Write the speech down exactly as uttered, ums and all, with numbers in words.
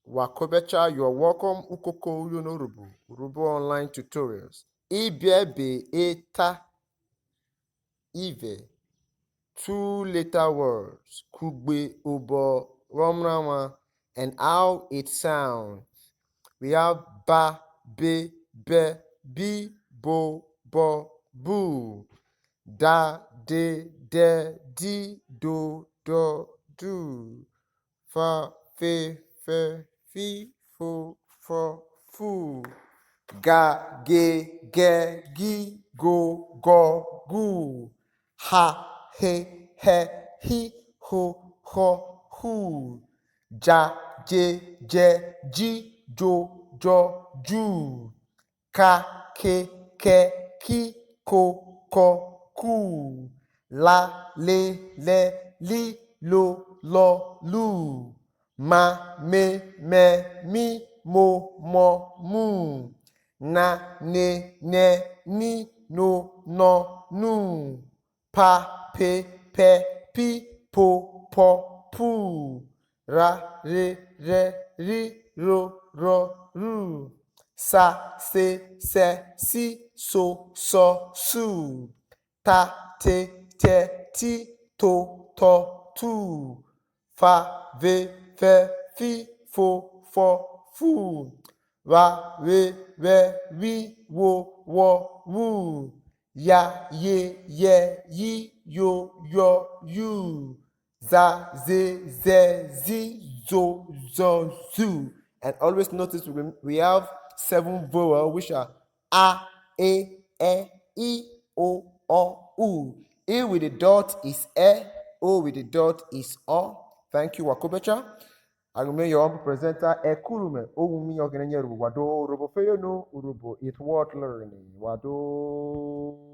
Wakobecha, you are welcome. Ukoko uyono Urhobo, Urhobo online tutorials. Ibiẹbe eta ivẹ, two letter words, kugbe obọ rọ mrama, and how it sounds. We have ba, be, bẹ, bi, bo, bọ, bu. Da, de, dẹ, di, do, dọ, du. Fa, fe, fẹ, fi, fo, fọ, fu. Ga, ge, gẹ, gi, go, gọ, gu. Ha, he, hẹ, hi, ho, họ, hu. Ja, je, jẹ, ji, jo, jọ, ju. Ka, ke, kẹ, ki, ko, kọ, ku. La, le, lẹ, li, lo, lọ, lu. Ma, me, mẹ, mi, mo, mọ, mu. Na, ne, nẹ, ni, no, nọ, nu. Pa, pe, pẹ, pi, po, pọ, pu. Ra, re, rẹ, ri, ro, rọ, ru. Sa, se, sẹ, si, so, sọ, su. Ta, te, tẹ, ti, to, tọ, tu. Fa, ve, fẹ, fi, fo, fọ, fu. Wa, we, wẹ, wi, wo, wọ, wu. Ya, ye, yẹ, yi, yo, yọ, yu. Za, ze, zẹ, zi, zo, zọ, zu. And always notice we, we have seven vowels, which are a, e, ẹ, i, o, ọ, u. I with the dot is ẹ, o with the dot is ọ. Thank you, Wakobecha. I remain your humble presenter, Ekurume Owumi Oghenenye Urhobo. Wa do Urhobo fe yono, Urhobo is worth learning. Wa do.